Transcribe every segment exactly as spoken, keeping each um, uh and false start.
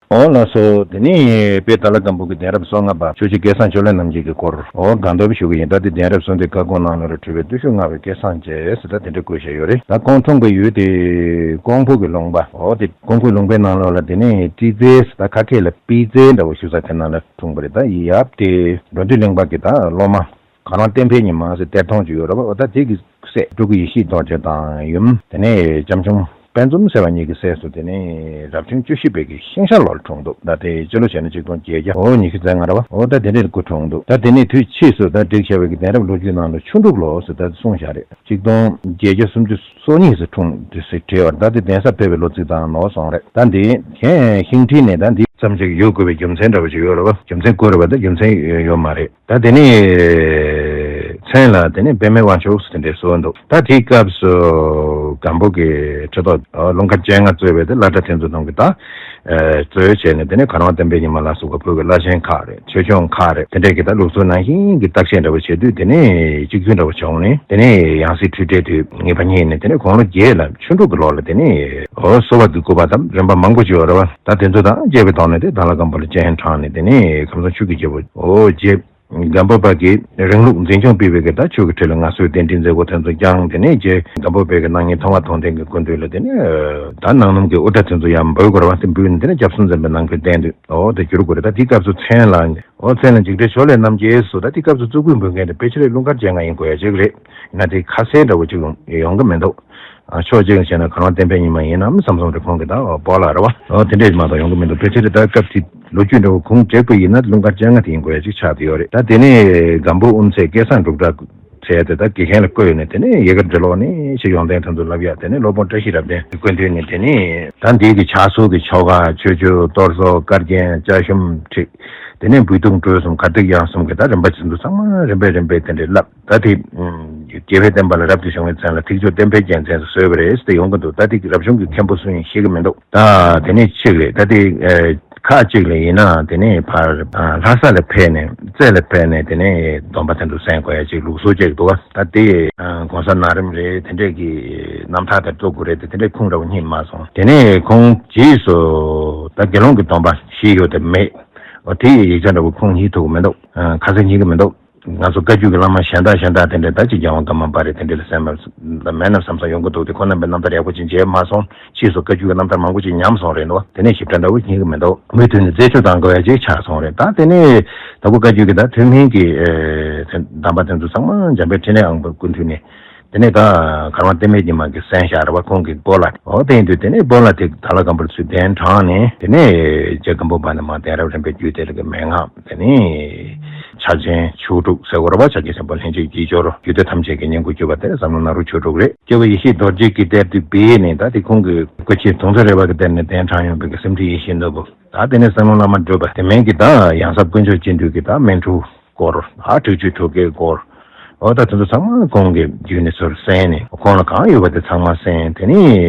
འོ་ལགས་སོ། དེ་ནས་དཔལ་ཏཱ་ལ་སྒམ་པོ་གི་གདན་རབས་སོ་ལྔ་པ་ཆོས་རྗེ་སྐལ་བཟང་ཕྱོགས་ལས་རྣམ་རྒྱལ་གྱི་སྐོར་འོ་སྒང་སྟོན་ཞུ་གི་ཡིན། ད་དེ་གདན་རབས་སོ་བདུན་བཀའ་དགོངས་གནང་ལོ་རེ་འཁྲུལ་པའི་བརྟུལ་ཞུགས་མངའ་བའི་སྐལ་བཟང་རྗེ་ཟེར་ད་དེ་འདྲ་བཀོད་བཞག་ཡོད་རེད། ད་ཁོང་འཁྲུངས་པའི་ཡུལ་དེ་ཀོང་ཕུ་གི་ལུང་པ་འོ་དེ་ཀོང་ཕུ་ལུང་པའི་ནང་ལོགས་ལ་དེ་ནས་ཏི་ཙེ་ཟེར་ད་ཁ་སྐད་ལ་པི་ཙེ་འདྲ་བོ་ཞུ་ས་དེ་ནང་ལ་འཁྲུངས་པ་རེད། ད་ཡབ་དེ་འགྲོ་འདུལ་གླིང་པ་གི་ད་སློབ་མ། གར་དབང་བསྟན་འཕེལ་ཉི་མ་ཟེར་གཏེར་མཐོང་ཅིག་ཡོད་རེད་པ། འོ་ད་དེ་གི་སྲས་སྤྲུལ་སྐུ་ཡེ་ཤེས་རྡོ་རྗེ་དང་ཡུམ་དེ་ནས་སྐྱབས་ཆུང་དཔལ་འཛོམས་ཟེར་བ་གཉིས་ཀྱི་སྲས་སུ་དེ་ནས་རབ་བྱུང་བཅུ་བཞི་པའི་གི་ཤིང་ཤ་ལོར་འཁྲུངས་འདུག་ད་དེ་སྤྱི་ལོ་བྱས་ན་ཆིག་སྟོང་བརྒྱད་བརྒྱ་འོ་ཉི་ཤུ་རྩ་ལྔ་རེད་པ། འོ་ད་དེ་འདྲའི་སྐུ་འཁྲུངས་འདུག་ད་དེ་ནས་དུས་ཕྱིས་སུ་ད་བསྒྲིགས་བྱ་བའི་གི་གདན་རབས་ལོ་རྒྱུས་ནང་ལ་ཆུ་འབྲུག་ལོ་ཟེར་ད་གསུངས་བཞག་རེད། ཆིག་སྟོང་བརྒྱད་བརྒྱ་སུམ་ཅུ་སོ་གཉིས་སུ་འཁྲུངས་དུས་སུ་བྲིས་པར་ད་དེ་གདན་ས་ཕེབས་པའི་ལོ་ཚིགས་དང་ནོར་སོང་རེད། ད་འདི་གན་ཤིང་ཁྲི་ནས་ད་འདི་ཙམ་ཞིག་ཡོད་དགོས་པའི་རྒྱུ་མཚན་འདྲ་བོ་ཞིག་ཡོད་རེད་པ། རྒྱུ་མཚན་བཀོད་རེད་པ། ད་རྒྱུ་མཚན་ཡོད་མ་རེད། ད་དེ་ནས་མཚན་ལ་དེ་ནས་པདྨའི་དབང་ཕྱུག་དེ་འདྲའི་གསོལ་འདུག་ད་དེའི་སྐབས་སུ་སྒམ་པོ་གི་ཁྲི་ཐོག་ལུང་དཀར་སྤྱན་སྔ་གཙོས་པའི་དེ་བླ་གྲྭ་དེ་ཚོ་ནང་གི་ད་གཙོས་བྱས་ནས་དེ་ནས་གར་དབང་བསྟན་འཕེལ་ཉི་མ་ལ་སོགས་པ་བོད་ཀྱི་བླ་ཆེན་ཁག་རེད། ཆོས་སྐྱོང་ཁག་རེད། དེ་འདྲས་ཀྱི་ད་ལུགས་སྲོལ་ནང་བཞིན་གྱི་བརྟག་དཔྱད་འདྲ་བོ་བྱེད་དུས་དེ་ནས་གཅིག་གྱུར་འདྲ་བོ་བྱུང་ནས་དེ་ནས་ཡང་སྲིད་འཁྲུལ་བྲལ་དུས་ངེས་པ་རྙེད་ནས་དེ་ནས་དགུང་ལོ་བརྒྱད་ལ་ཆུ་འབྲུག་གི་ལོ་ལ་དེ་ནས་འོ་གསོལ་བ་འདེབས་དགོས་པ་དང་རིམ་པ་མང་པོ་ཅིག་ཡོད་རེད་པ། ད་དེ་ཚོ་དང་བཅས་པའི་ཐོག་ནས་དེ་དྭགས་ལྷ་སྒམ་པོ་ལ་སྤྱན་དྲངས་ནས་དེ་ནས་ཁམས་གསུམ་ཆོས་ཀྱི་རྒྱལ་པོ་འོ་རྗེ་སྒམ་པོ་པ་གིས་རིང་ལུགས་འཛིན་སྐྱོང་སྤེལ་བའི་གི་ད་ཆོས་ཀྱི་ཁྲིད་ལ་མངའ་གསོལ་གདན་འདྲེན་མཛད་སྒོ་དེ་ཚོ་བསྐྱངས། དེ་ནས་རྗེ་སྒམ་པོ་པའི་གི་སྣང་བརྙན་མཐོང་བ་མཐོང་ལྡན་གྱི་སྐུ་མདུན་ལ་དེ་ནས་ད་གནང་སྣུམ་གྱི་དབུ་སྐྲ་དེ་ཚོ་ཡང་འབུལ་དགོས་རེད་པ། དེ་འབུལ་ནས་དེ་ནས་སྐྱབས་གསུམ་འཛིན་པའི་ནང་ཁུལ་བསྟན་དུས་འོ་དེ་བསྒྱུར་དགོས་རེད། ད་དེའི་སྐབས་སུ་མཚན་ལ་འོ་མཚན་ལ་འཇིགས་བྲལ་ཕྱོགས་ལས་རྣམ་རྒྱལ་སུ་ད་དེའི་སྐབས་སུ་གཙུག་ཕུད་འབུལ་མཁན་དེ་ཕལ་ཆེར་ཀླུ་མཁར་བྱེད་མཁན་ཡིན་དགོས་ཡ་ཅིག་རེད། ཡིན་ན་དེ་ཁ་གསལ་འདྲ་བོ་ཅིག་ཡོང་ཡོང་གི་མི་འདུག་ཨ་ཕྱོགས་གཅིག་ནས་བྱས་ན་གར་དབང་བསྟན་འཕེལ་ཉི་མ་ཡིན་ནམ་བསམ་སོང་རེད། ཁོང་གི་ད་སྤོ་ལགས་རེད་པ། འོ་དེ་འདྲས་མ་གཏོགས་ཡོང་གི་མི་འདུག་ཕལ་ཆེར་ད་སྐབས་དེ་ལོ་རྒྱུས་འདྲ་བོ་ཁུངས་བཅད་པ་ཡིན་ན་ཀླུ་མཁར་བྱེད་མཁན་དེ་ཡིན་དགོས་ཡ་ཅིག་ཆགས་བསྡད་ཡོད་རེད། ད་དེ་ནས་སྒམ་པོ་དབུ་མཛད་སྐལ་བཟང་འབྲུག་གྲགས་ཟེར་ཡ་དེ་ད་དགེ་རྒན་ལ་བསྐོས་ནས་དེ་ནས་ཡལ་ག་འབྲི་ཀློག་ནས་ཕྱི་ཡོན་ཏན་དེ་ཚོ་བསླབ་ཡ། དེ་ནས་སློབ་དཔོན་བཀྲ་ཤིས་རབ་བརྟན་སྐུ་མདུན་ནས་དེ་ནས་ད་འདི་གི་ཕྱག་སྲོལ་གྱི་ཆོ་ག་ཆོས་སྤྱོད་གཏོར་ཟོར་དཀར་རྒྱན་སྐྱ་ཤོམ་ཁྲིད། དེ་ནས་འབུལ་གཏོང་གྲོལ་གསུམ་གར་སྟེགས་དབྱངས་གསུམ་གྱི་ད་རིམ་པ་ཚོ་ཚང་མ་རིམ་པས་རིམ་པས་དེ་འདྲས་བསླབ། ད་དེ་རྒྱལ་བའི་བསྟན་པ་ལ་རབ་ཏུ་བྱུང་བའི་མཚན་ལ་ཐེག་མཆོག་བསྟན་འཕེལ་རྒྱལ་མཚན་ཟེར་བཟོས་པ་རེད་ཟེར་ཡོང་གི་འདུག་ད་དེ་རབ་བྱུང་གི་མཁན་པོ་སུ་ཡིན་ཤེས་ཀྱི་མི་འདུག་ད་དེ་ནས་གཅིག་རེད། ད་དེ་ཁག་གཅིག་ལ་ཡིན་ན་དེ་ནས་ཕར་ལྷ་ས་ལ་ཕེབས་ནས་རྩེ་ལ་ཕེབས་ནས་དེ་ནས་སྡོམ་པ་དེ་འདུག་གསན་དགོས་ཡ་ཅིག་ལུགས་སྲོལ་ཅིག་འདུག་ད་དེ་གོང་ས་ན་རིམ་རེད། དེ་འདྲས་ཀྱི་རྣམ་ཐར་དེ་རྫོགས་དགོས་རེད། དེ་དེ་འདྲས་ཁུངས་འདྲ་བོ་རྙེད་མ་སོང་། དེ་ནས་ཁོང་རྗེས་སུ་ད་དགེ་སློང་གི་སྡོམ་པ་བཞེས་ཡོད་དེ་མེད། འོ་དེ་ཡི་ཡིག་ཆ་འདྲ་བོ་ཁུངས་རྙེད་ཐུབ་ཀྱི་མི་འདུག་ཨ་ཁ་གསལ་རྙེད་ཀྱི་མི་འདུག་ང་ཚོ་བཀའ་བརྒྱུད་ཀྱི་བླ་མ་གཞན་དག་གཞན་དག་དེ་འདྲས་ད་ཅིག་རྒྱལ་དབང་ཀརྨ་པ་རེད། དེ་འདྲས་ལ་གསན་པ་མེད་ན་བསམ་བསམ་ཡོང་གི་འདུག་དེ་ཁོང་རྣམ་པའི་རྣམ་ཐར་ཡག་པོ་ཅིག་མཇལ་མ་སོང་། ཕྱིས་སུ་བཀའ་བརྒྱུད་ཀྱི་རྣམ་ཐར་མང་པོ་ཅིག་ཉམས་སོང་རེད་འདུག་དེ་ནས་ཞིབ་ཕྲ་འདྲ་བོ་རྙེད་ཀྱི་མི་འདུག་མུ་མཐུད་ནས་རྩད་གཅོད་གཏང་དགོས་ཡ་ཅིག་ཆགས་སོང་རེད། ད་དེ་ནས་ད་ཁོ་བཀའ་བརྒྱུད་ཀྱི་ད་ཐུན་མིན་གྱི་ཨེ་གདམས་པ་དེ་ཚོ་ཚང་མ་འཇམ་དཔལ་འཕྲིན་ལས་དབང་པོའི་སྐུ་མདུན་ནས། དེ་ནས་ད་གར་དབང་བསྟན་འཕེལ་ཉི་མ་གིས་གསན་བཞག་རེད་པ། ཁོང་གི་སྤོ་ལགས། འོ་དེ་ཡིན་དུས་དེ་ནས་སྤོ་ལགས་དེ་དྭགས་ལྷ་སྒམ་པོར་ཚུར་གདན་དྲངས་ནས་དེ་ནས་རྗེ་སྒམ་པོ་པ་ནས་མར་གདན་རབས་རིམ་པས་བརྒྱུད། དེ་ལ་གི་མན་ངག་དེ་ནས་ཕྱག་ཆེན་ཆོས་དྲུག་ཟེར་དགོས་རེད་པ། ཕྱག་རྒྱ་ཆེན་པོ་ལྷན་ཅིག་དཀྱིལ་འཁོར་རྒྱུད་སྡེ་ཐམས་ཅད་ཀྱི་སྙིང་པོ་གྱུར་པ་དེ་ཟབ་ལུང་ནཱ་རོ་ཆོས་དྲུག་རེད། སྐྱོབ་པ་ཡེ་ཤེས་རྡོ་རྗེ་གིས་གཏེར་དུ་སྦས་ནས་ད་དེ་ཁོང་གི་སྐུ་མཆེད་དུང་ཚོ་རས་པ་གི་གཏེར་ནས་གདན་དྲངས་ཡོང་བའི་གི་སེམས་ཁྲིད་ཡིད་བཞིན་ནོར་བུ། ད་དེ་ནས་སེམས་ལམ་བླ་མ་བགྲོད་པ་དེ་མིན་གྱི་ད་ཡང་ཟབ་དཀོན་མཆོག་སྤྱི་འདུས་ཀྱི་ད་སྨིན་དྲུག་སྐོར། ཨ་དྲུག་ཅུ་དྲུག་ཀའི་སྐོར། འོ་ད་དེ་ཚོ་ཚང་མ་ཁོང་གི་བརྒྱུད་ནས་ཚུར་གསན་ནས་ཁོང་ལ་གང་ཡོད་པ་དེ་ཚང་མ་གསན། དེ་ནས་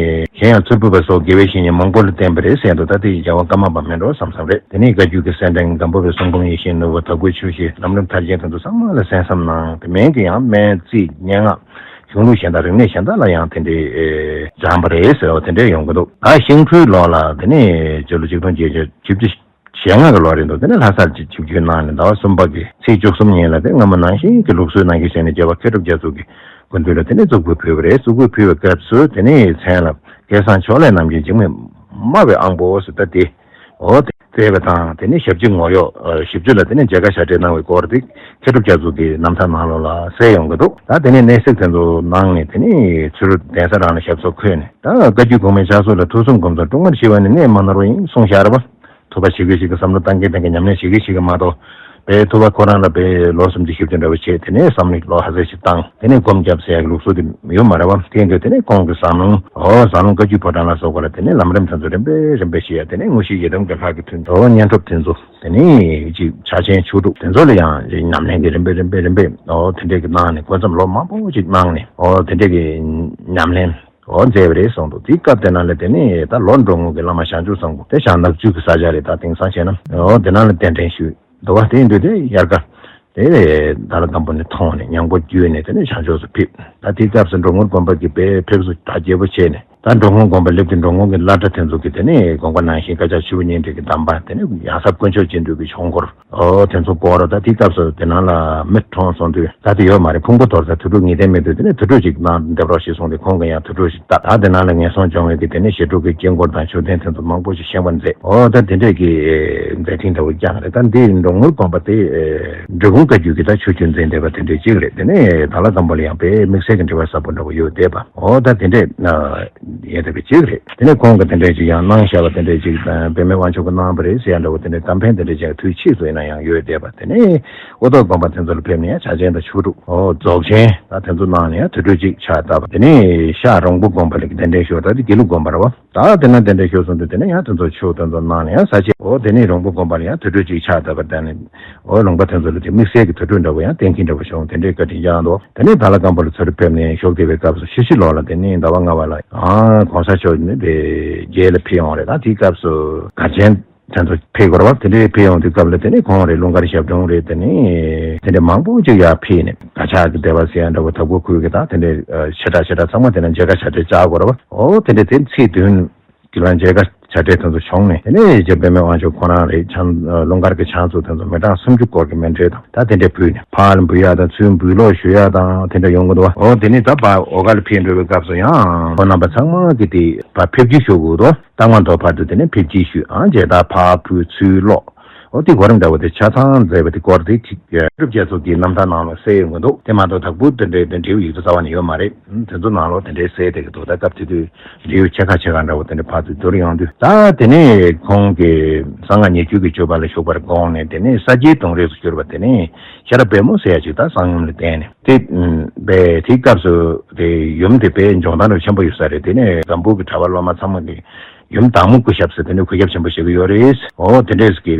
གཞན་ཡང་མཚུར་ཕུད་པ་སོགས་དགེ་བའི་བཤེས་གཉེན་མང་པོ་ལ་བསྟེན་པ་རེད་ཟེར་འདུག་ད་དེ་རྒྱལ་དབང་ཀརྨ་པ་མིན་འགྲོ་བསམ་བསམ་རེད། དེ་ནས་བཀའ་བརྒྱུད་ཀྱི་གསེར་ཕྲེང་སྒམ་པོ་པའི་གསུང་འབུམ་ཡིད་བཞིན་ནོར་བུ་དྭགས་པོའི་ཆོས་གཞི་ལམ་རིམ་མཐར་ཕྱིན་དེ་ཚོ་ཚང་མ་ལ་གསན་བསམ་གནང་། དེ་མིན་གྱི་ཡང་སྨན་རྩིས་སྙན་ངག་གཞུང་ལུགས་གཞན་དག་རིག་གནས་གཞན་དག་ལ་ཡང་དེ་འདྲའི་སྦྱངས་པ་རེད་ཟེར་བ་དེ་འདྲས་ཡོང་གི་འདུག་ད་ཤིང་ཕུའི་ལོ་ལ་དེ་ནས་སྤྱི་ལོ་ཆིག་སྟོང་བརྒྱད་བརྒྱ་བཞི་བཅུ་ཞེ་ལྔ་གི་ལོ་རེད་འདུག་དེ་ནས་ལྷ་སར་ཆིབས་བསྒྱུར་གནང་ནས་ཟླ་བ་གསུམ་པ་གི་ཚེས་བཅུ་གསུམ་ཉིན་ལ་དེ་སྔ་མོ་ནང་བཞིན་གྱི་ལུགས་སྲོལ་ནང་བཞིན་བྱས་ནས་རྒྱལ་བ་མཁས་གྲུབ་རྒྱ་མཚོ་གི་སྐུ་མདུན་ལ་དེ་ནས་གཙུག་ཕུད་ཕུལ་བ་རེད། གཙུག་ཕུད་ཕུལ་བའི་སྐབས་སུ་དེ་ནས་མཚན་ལ་སྐལ་བཟང་ཕྱོགས་ལས་རྣམ་རྒྱལ་འཇིགས་མེད་སྨྲ་བའི་དབང་པོ་ཟེར་ད་དེ། འོ་དེ་བསྩལ་བ་དང་། དེ་ནས་ཞབས་ཕྱི་ངོ་གཡོག་ཨ་བཞི་བཅུ་ལ་དེ་ནས་མཇལ་ཁ་ཞལ་འདེབས་གནང་བའི་སྐོར་དེ་མཁས་གྲུབ་རྒྱ་མཚོ་གི་རྣམ་ཐར་ནང་ལོགས་ལ་གསལ་ཡོང་གི་འདུག་ད་དེ་ནས་གནས་གཟིགས་དེ་ཚོ་གནང་ནས་དེ་ནས་ཚུར་གདན་ས་རང་ལ་ཞབས་སོར་འཁོད་ནས། ད་བཀའ་བརྒྱུད་གོང་མའི་ཕྱག་སྲོལ་ལ་ཐུགས་གསུམ་སྒོམ་ཚུལ་དཀྲུག་མར་ཞི་བ་ནི་གནས་མ་ནོར་བ་ཡིན་གསུངས་བཞག་རེད་པ། ཐུབ་པ་ཞིག་གི་ཞིག་གི་བསམ་བློ་བཏང་གིན་བཏང་གིན་ཉམས་ལེན་ཞིག་གི་ཞིག་གི་མ་གཏོགས། དཔེ་ཐུབ་པ་ཁོ་རང་ལ་དཔེ་ལོ་སུམ་ཅུ་བཞི་བཅུ་འདྲ་བོ་བྱས། དེ་ནས་བསམ་ཡས་ལོ་ཧ་ཟེར་ཞིག་བཏང་། དེ་ནས་སྒོམ་རྒྱབ་ཟེར་ཡག་གི་ལུགས་སྲོལ་དེ་ཡོད་མ་རེད་པ། དེ་ཡིན་དུས་དེ་ནས་ཁོང་གི་ཟབ་ལུང་འོ་ཟབ་ལུང་བཀའ་བརྒྱུད་ཕོ་བྲང་ལ་སོགས་པ་ལ་དེ་ནས་ལམ་རིམ་དེ་ཚོ་རིམ་པས་རིམ་པས་བྱས་ཡ། དེ་ནས་དངོས་གཞི་ཡི་དམ་གྱི་ལྷ་གི་མཐུ་འོ་བསྙེན་སྒྲུབ་དེ་ཚོ། དེ་ནས་ཅིག་ཕྱག་ཆེན་ཆོས་དྲུག་དེ་ཚོ་ལ་ཡང་ཉམས་ལེན་གྱི་རིམ་པས་རིམ་པས་རིམ་པས་འོ་དེ་འདྲས་ཀྱི་གནང་ནས་འགོ་མཚམས་ལོ་མང་པོ་ཅིག་གནང་ནས་འོ་དེ་འདྲས་ཀྱི་ཉམས་ལེན། འོ་མཛད་པ་རེད་གསུངས་འདུག་དེའི་སྐབས་དེ་ནང་ལ་དེ་ནས་ད་ལོ་འགྲོ་ངོ་གི་བླ་མ་བྱང་ཆུབ་སེམས་དཔའ་དེ་བྱང་ནག་ཆུ་གི་ས་ཆ་རེད། ད་དེང་སང་བྱས་ན་འོ་དེ་ནང་ལ་གདན་འདྲེན་ཞུས་འདུག་པ། དེ་ཡིན་དུས་དེ་དབྱར་ཁ་དེ་དྭགས་ལྷ་སྒམ་པོ་ནས་ཐོན་ནས་ཉང་པོ་བརྒྱུད་ནས་དེ་ནས་བྱང་ཕྱོགས་སུ་ཕེབས། ད་དེའི་སྐབས་སུ་འབྲོང་ངུར་དགོན་པ་གི་དཔེ་ཕེབས་བསུ་གྲ་རྒྱས་པོ་བྱས་ནས་ ད་འགྲོ་མགོན་དགོན་པ་སླེབས་དུས་འགྲོ་མགོན་གྱི་བླ་གྲྭ་དེ་ཚོ་གི་དེ་ནས་དགོངས་པ་ནང་བཞིན་བཀའ་ཕྱག་ཆུ་བོ་གཉིས་འདྲེས་ཀྱི་གདམས་པ། དེ་ནས་ཡང་ཟབ་དཀོན་མཆོག་སྦྱིན་བདུད་ཀྱི་ཆོས་འཁོར། ཨོ་དེ་ཚོ་བསྐོར། ད་དེའི་སྐབས་སུ་དེ་ནང་ལ་མི་གྲོངས་སོང་དུས་ད་དེ་ཡོད་མ་རེད། ཕུང་པོ་དོར་ས་དུར་ཁྲོད་ངེས་གཏན་མེད་དུས། དེ་ནས་དུར་ཁྲོད་ཅིག་ནང་འདེབས་རོགས་ཞེས་གསུངས་ཏེ་ཁོང་གིས་ཡང་དུར་ཁྲོད་ཞིག་བཏབ། ད་དེ་ནང་ལ་ངན་སོང་སྦྱོང་བའི་གི་དེ་ནས་ཞི་ཁྲོ་གི་དཀྱིལ་འཁོར་དང་མཆོད་རྟེན་དེ་ཚོ་མང་པོ་ཞིག་བཞེངས་པ་མཛད། ཨོ་ད་དེ་འདྲས་ཀྱི་མཛད་འཕྲིན་འདྲ་བོ་བསྐྱངས་རེད། ད་འདི་འགྲོ་མགོན་དགོན་པ་དེ་འབྲི་གུང་བཀའ་བརྒྱུད་ཀྱི་ད་ཆོས་བརྒྱུད་འཛིན་བསྡད་པ་དེ་འདྲས་ཅིག་རེད། དེ་ནས་དྭགས་ལྷ་སྒམ་པོ་ལ་ཡང་དཔེ་དམིགས་བསལ་གྱི་འབྲེལ་བ་ཟབ་པོ་འདྲ་བོ་ཡོད་བསྡད་པ། ཨོ་ད་དེ་འདྲས་ཡོད་བསྡད་པ་ཅིག་རེད། དེ་ནས་ཁོང་གིས་དེ་འདྲས་ཅིག་ཡང་གནང་བཞག་པ་དེ་འདྲས་ཅིག་དང་། པདྨའི་དབང་ཕྱུག་གིས་གནང་བ་རེད་ཟེར་ཡ་འདྲ་བོ་དེ་འདྲས་གཏམ་ཕན་དེ་འདྲས་ཅིག་དུས་ཕྱིས་སུ་ཡིན་ན་ཡང་ཡོད་བསྡད་པ། དེ་ནས་ཨོ་ཐོག་དགོན་པ་དེ་ཚོ་ལ་ཕེབས་ནས་ཡང་ཕྱག་ཆེན་དང་ཆོས་དྲུག་ཨོ་རྫོགས་ཆེན་ད་དེ་ཚོ་གནང་ནས་ཡང་དུར་ཁྲོད་ཅིག་ཕྱག་བཏབ་པ། དེ་ནས་ཤག་རོང་པོ་དགོན་པ་ལ་གདན་འདྲེན་ཞུས། ད་དེ་དགེ་ལུགས་དགོན་པ་རེད་བ། ད་དེ་ན་གདན་འདྲེན་ཞུས་སོང་དུས་དེ་ནས་ཡང་དེ་ཚོ་ཆོས་དེ་ཚོ་གནང་ནས་ཡང་ས་དཔྱད། ཨོ་དེ་ནས་རོང་པོ་དགོན་པ་ལ་ཡང་དུར་ཁྲོད་ཅིག་ཕྱག་བཏབ་པ། དེ་ནས་ཨོ་ལུང་པ་དེ་ཚོ་ལ་དེ་དམིགས་བསལ་གྱི་དུར་ཁྲོད་འདྲ་བོ་ཡང་བསྟན་གྱིན་འདྲ་བོ་བྱུང་། དེ་འདྲའི་བཀའ་དྲིན་བསྐྱངས་འདུག་དེ་ནས་ད་ལྷ་སྒམ་པོ་ལ་ཚུར་ཕེབས་ནས་བཞུགས་བསྡད་པའི་སྐབས་སུ་ཤི་ཤི་ལོག་ལ་དེ་ནས་ཟླ་བ་ལྔ་པ་ལ་ཨ་གོང་ས་མཆོག་ནས་དེ་རྗེས་ལ་ཕེབས་ཡོང་རེད། ད་དེའི་སྐབས་སུ་གར་ཆེན་དེ་ཚོ་ཕེབས་དགོས་རེད་བ། དེ་འདྲའི་ཕེབས་ཡོང་དུས་སྐབས་ལ་དེ་ནས་ཁོང་རེད། ཀླུ་མཁར་ཞབས་དྲུང་རེད། དེ་ནས་དེ་འདྲའི་མང་པོ་ཅིག་ཡར་ཕེབས་ནས་གར་ཆག་གི་སྡེ་བ་ཟེར་ཡ་འདྲ་བོ། དྭགས་པོ་ཁུལ་གྱི་ད་དེ་འདྲའི་ཨ་བྱེ་བྲག་བྱེ་བྲག་ཚང་མ་དེ་ན་མཇལ་ཁ་བྱ་བྲལ་བཅར་དགོས་རེད་བ། ཨོ་དེ་འདྲའི་དེ་ཚེས་བདུན་གྱི་ལ་མཇལ་ཁ་བྱ་བྲལ་དེ་ཚོ་བྱུང་ནས། དེ་ནས་རྗེ་པདྨའི་དབང་ཕྱུག་ཁོ་རང་རེད། ཕྱག་ཨ་ཀླུ་མཁར་གྱི་ཕྱག་མཛོད་དེ་ཚོ་མི་གྲངས་སུམ་ཅུ་སྐོར་གྱི་མཎྜལ་དང་ད་དེ་འདྲ་ཕུལ་ནས་ཕར་ལ་འབུལ་ཡག་དང་ཚུར་འབུལ་ལོག་ཞུ་ཡག་དང་དེ་འདྲ་ཡོང་གི་འདུག་བ། ཨོ་དེ་ནས་ད་ཕར་འོ་སྒར་ལ་ཕེབས་འགྲོ་བའི་སྐབས་སུ་ཡང་ཁོང་རྣམ་པ་ཚང་མ་གིས་དེ་ཕར་ཕེབས་སྐྱེལ་ཞུ་དགོས་འདུག་རྟ་དབང་དུ་བར་དུ་དེ་ནས་ཕེབས་སྐྱེལ་ཞུས། ཨང་མཇལ་དར་ཕར་ཕུལ་ཚུར་ལོག་ཨོ་དེ་གོ་རིམ་འདྲ་བོ་དེ་ཆ་ཚང་མཛད་པ་དེ་སྐོར་དེ་ཅིག་ཀྲུའུ་རྒྱལ་ཚོགས་ཀྱི་རྣམ་ཐར་ནང་ལ་གསལ་ཡོང་གི་འདུག་དེ་མ་གཏོགས་དྭགས་པོ་དེ་འདྲའི་དེ་འབྲེལ་ཡོད་ཡིག་ཚང་རྩ་བ་ནས་ཡོད་མ་རེད། ཨུམ་དེ་ཚོ་ནང་ལོགས་དེ་འདྲའི་གསལ་བསྡད་ཀྱི་འདུག་ད་སྐབས་དེ་དུས་འབྲེལ་ཡོད་ཆེ་ཁག་ཆེ་ཁག་འདྲ་བོ་དེ་འདྲ་ཕར་ཚུར་བསྡུར་ཡོང་དུས། ད་དེ་ནས་ཁོང་གི་གསང་སྔགས་ཉེར་སྤྱོད་ཀྱི་སྤྱོད་པ་ལ་ཞུགས་པར་དགོངས་ནས་དེ་ནས་ས་སྐྱའི་གདུང་རིགས་སུ་གྱུར་པ་དེ་ནས་ཤེས་རབ་པད་མོ་ཟེར་ཡ་ཅིག་ད་གསང་ཡུམ་ལ་བསྟེན་ནས་དེ་ཨུམ་པས། དེའི་སྐབས་སུ་དེ་ཡུམ་དེ་དཔེ་འཇོན་ཐང་རབ་ཆེན་པོ་ཡོད་ས་རེད། དེ་ནས་སྒམ་པོ་གི་གྲྭ་པ་སློབ་མ་ཚང་མ་གིས་ཡུམ་དྭགས་མོ་སྐུ་ཞབས་ཟེར་དེ་ནས་གུས་ཞབས་ཆེན་པོ་བྱེད་ཀྱི་ཡོད་རེད། ཨོ་དེ་འདྲས་ཀྱི་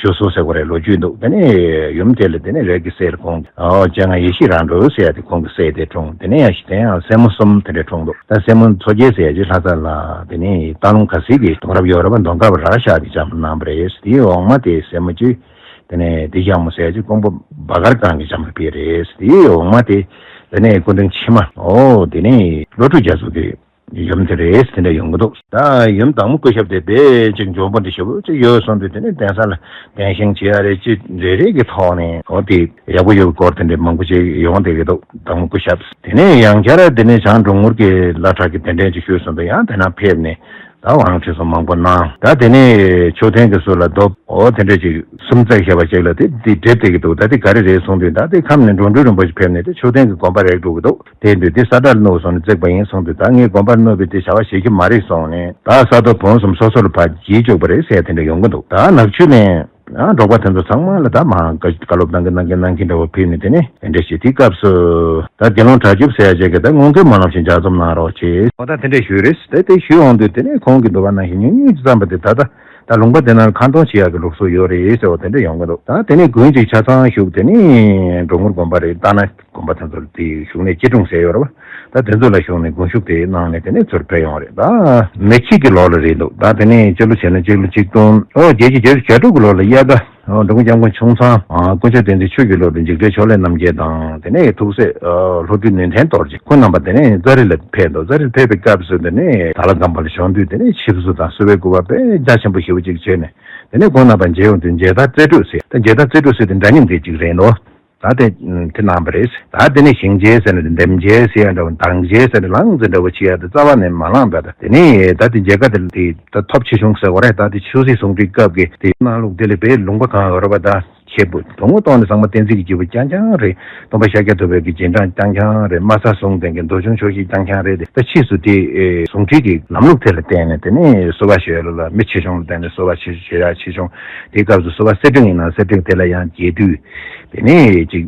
ཞུ་སྲོལ་ཟེར་དགོས་རེད། ལོ་རྒྱུས་འདུག་དེ་ནས་ཡུམ་དེ་ལ་དེ་ནས་རིགས་ཀྱི་སྲས་ལ་ཁོང་ཨོ་སྤྱན་སྔ་ཡེ་ཤེས་རང་གྲོལ་ཟེར་ཡ་དེ་ཁོང་གི་སྲས་དེ་འཁྲུངས། དེ་ནས་ཡང་ཞིག་དེ་ཡང་སྲས་མོ་གསུམ་དེ་འདྲས་འཁྲུངས་འདུག་ད་སྲས་མོ་མཚོ་རྒྱལ་ཟེར་ཡ་ཅིག་ལྷ་ས་ལ་དེ་ནས་སྟག་ལུང་ཁ་སིལ་གྱི་གདུང་རབས་ཡོད་རེད་པ། མདོ་མཁར་བ་ར་ཤག་གིས་བཅའ་མར་གནང་བ་རེད། དེའི་འོག་མ་དེ་སྲས་མོ་གཅིག་དེ་ནས་དེ་ཞག་མོ་ཟེར་ཡ་ཅིག་ཀོང་པོ་སྦ་དཀར་སྒང་གིས་བཅའ་མར་ཕུལ་རེད། དེའི་འོག་མ་དེ་དེ་ནས་སྐུ་ཕྲེང་ཕྱི་མ་ཨོ་དེ་ནས་ལྷོ་ཕྲུག་རྒྱ་མཚོ་གིས་ཡུམ་དེ་རེད་དེ་འདྲ་ཡོང་གི་འདུག་ད་ཡུམ་དྭགས་མོ་སྐུ་ཞབས་དེ་དཔེ་ཅིག་འཇོན་པོ་འདི་ཞེ་པོ་ཅིག་ཡོད་སོང་དུས་དེ་ནས་གདན་ས་ལ་གདན་བཞེངས་བྱེད་ཡ་རེད། ཅི་རེ་རེ་གི་ཐོག་ནས་འོ་དེ་ཡག་པོ་ཡོད་པའི་སྐོར་དེ་འདྲ་མང་པོ་ཅིག་ཡོང་བསྡད་ཀྱི་འདུག་དྭགས་མོ་སྐུ་ཞབས། དེ་ནས་ཡང་བསྐྱར་དེ་ནས་བྱང་འབྲོང་ངུར་གྱི་བླ་གྲྭ་གི་གདན་འདྲེན་ཅིག་ཞུས་སོང་དུས་ཡང་དེ་ན་ཕེབས་ནས་ད་དབང་ཁྲིད་སོགས་མང་པོ་གནང་། ད་དེ་ནས་མཆོད་རྟེན་གྱི་ཟུར་ལ་རྡོ་འོ་དེ་འདྲ་ཅིག་གསུམ་བརྩེགས་བཞག་པ་ཅིག་ལ་དེ་དེ་སྒྲིབ་བསྡད་ཀྱི་འདུག་ད་དེ་ག་རེ་རེད་གསུངས་དུས་ད་དེ་ཁམས་ནས་འགྲོ་འགྲུལ་རིན་པོ་ཆེ་ཕེབས་ནས་དེ་མཆོད་རྟེན་གྱི་དགོན་པ་རེག་འགྲོ་གི་འདུག་དེ་དུས་དེ་ས་བཀྲ་ལ་བསྣུབས་སོང་ནས་བརྩེགས་པ་ཡིན་གསུངས་དུས་ད་ངས་དགོན་པར་བསྣུབས་པའི་དེ་བྱ་བ་བྱེད་ཀྱི་མ་རེད་གསུངས་ནས་ད་ས་རྡོ་བོན་གསུམ་སོ་སོ་ལ་ཕར་བརྗེ་བཅུག་པ་རེད་ཟེར་དེ་འདྲ་ཡོང་གི་འདུག་ད་ནག་ཆུ་ནས་ཨ་འབྲོག་པ་དེ་ཚོ་ཚང་མ་ལ་ད་མར་བཀའ་བཀའ་སློབ་གནང་གི་གནང་གི་གནང་གི་འདྲ་བོ་ཕེབས་ནས་དེ་ནས་དེ་འདྲ་བྱས། དེའི་སྐབས་སུ་ད་དགེ་སློང་གྲགས་ཆུབ་ཟེར་ཡ་ཅིག་གིས་ད་མངོན་དགའི་སྨོན་ལམ་ཞིག་ལྗགས་རྩོམ་གནང་རོགས་བྱས། འོ་ད་དེ་འདྲ་ཞུས་རེད། དེ་དེ་ཞུས་འོང་དུས་དེ་ནས་ཁོང་གིས་འདུལ་བ་ནང་བཞིན་ཉུང་ཉུང་ཅིག་བརྩམས་པ་དེ་ད་ལྟ་ད་ལུང་པ་དེ་ནང་ཁ་འདོན་བྱེད་ཡག་གི་ལུགས་སྲོལ་ཡོད་རེད་ཟེར་བ་དེ་འདྲ་ཡོང་གི་འདུག་ད་དེ་ནས་དགུན་ཅིག་ཆ་ཚང་བཞུགས། དེ་ནས་འབྲོང་ངུར་དགོན་པ་རེད། སྟག་སྣ་དགོན་པ་དེ་ཚོ་ལ་དེ་བཞུགས་གནས་སྐྱིད་གྲོང་ཟེར་ཡོད་རེད་པ། ད་དེ་ཚོ་ལ་བཞུགས་ནས་དགུན་བཞུགས་དེ་གནང་ནས་དེ་ནས་ཚུར་ཕེབས་ཡོང་རེད། ད་མེ་ཁྱི་གི་ལོ་ལ་རེད་འདུག་ད་དེ་ནས་སྤྱི་ལོ་བྱས་ན་སྤྱི་ལོ་ཆིག་སྟོང་ཨོ་བརྒྱད་ཅུ་གྱ་དྲུག་གི་ལོ་ལ་དབྱར་ཁ་ཨོ་འབྲི་གུང་སྐྱབས་མགོན་ཆུང་ཚང་ཨ་དཀོན་མཆོག་བསྟན་འཛིན་ཆོས་ཀྱི་སློབ་གྲྭ་འཇིགས་བྲལ་ཕྱོགས་ལས་རྣམ་རྒྱལ་དང་དེ་ནས་ཐུགས་སྲས་ཨོ་ལྷོ་སྤྲུལ་ནུས་ལྡན་རྡོ་རྗེ་ཁོང་རྣམ་པ་དེ་ནས་ཙཱ་རི་ལ་ཕེབས་འདུག་ཙཱ་རི་ལ་ཕེབས་པའི་སྐབས་སུ་དེ་ནས་དྭགས་ལྷ་སྒམ་པོ་ལ་བྱོན་དུས་དེ་ནས་ཆིབས་བསུ་དང་བསུ་བའི་སྐུ་པར་དཔེ་རྒྱ་ཆེན་པོ་ཞེ་པོ་ཅིག་བྱས་ནས་དེ་ནས་ཁོང་རྣམ་པ་མཇལ་ཡོང་དུས་མཇལ་དར་རྩེ་སྤྲོད་ཟེར། ད་མཇལ་དར་རྩེ་སྤྲོད་ཟེར་དེ་འདྲ་མཉམ་དེ་ཅིག་རེད་འདུག་ད་དེ་དེ་གནང་བ་རེད། ད་དེ་ནས་ཞིང་མཇལ་ཟེར་ནས་འདེམས་མཇལ་ཟེར་ཡ་འདྲ་བོ་འདང་མཇལ་ཟེར་ནས་ལངས་ཟེར་འདྲ་བོ་བྱེད་ཡ་དེ་རྩ་བ་ནས་མ་ལངས་པ། ད་དེ་ནས་ད་དེ་མཇལ་ཁ་དེ་དེ་ད་ཐོབ་ཆེ་ཆུང་ཟེར་བ་རེད། ད་དེ་ཆོས་སྲིད་ཟུང་འབྲེལ་སྐབས་ཀྱི་དེ་གནང་ལུགས་དེ་ལས་དཔེ་ལུང་པ་གང་ཡོད་རེད་པ། ད་ཁྱེད་བུ་དོ་དངོས་ཐོག་ནས་ཚང་མ་བསྟན་འཛིན་གྱི་རྒྱལ་པོ་རྐྱང་རྐྱང་རེད། སྟོན་པ་ཤཱཀྱ་ཐུབ་པའི་གི་རྗེས་འབྲང་རྐྱང་རྐྱང་རེད། སྨྲ་བསམ་གསུམ་ལྡན་གྱི་མདོ་ཆུང་ཆོས་བཞི་རྐྱང་རྐྱང་རེད། དེ་ད་ཕྱིས་སུ་དེ་ཨེ་ཟུང་འབྲེལ་གྱི་ལམ་ལུགས་དེ་ལ་བརྟེན་ནས་དེ་ནས་བསུ་བ་ཞུ་ཡ་ལ་མི་ཆེ་ཆུང་ལ་བརྟེན་ནས་བསུ་བ་ཞུ་ཞུ་ཡ་ཆེ་ཆུང་། དེའི་སྐབས་སུ་བསུ་བ་གསེར་ཕྲེང་ཡིན་ན་གསེར་ཕྲེང་དེ་ལ་ཡང་མཇལ་དུས། དེ་ནས་ཅིག་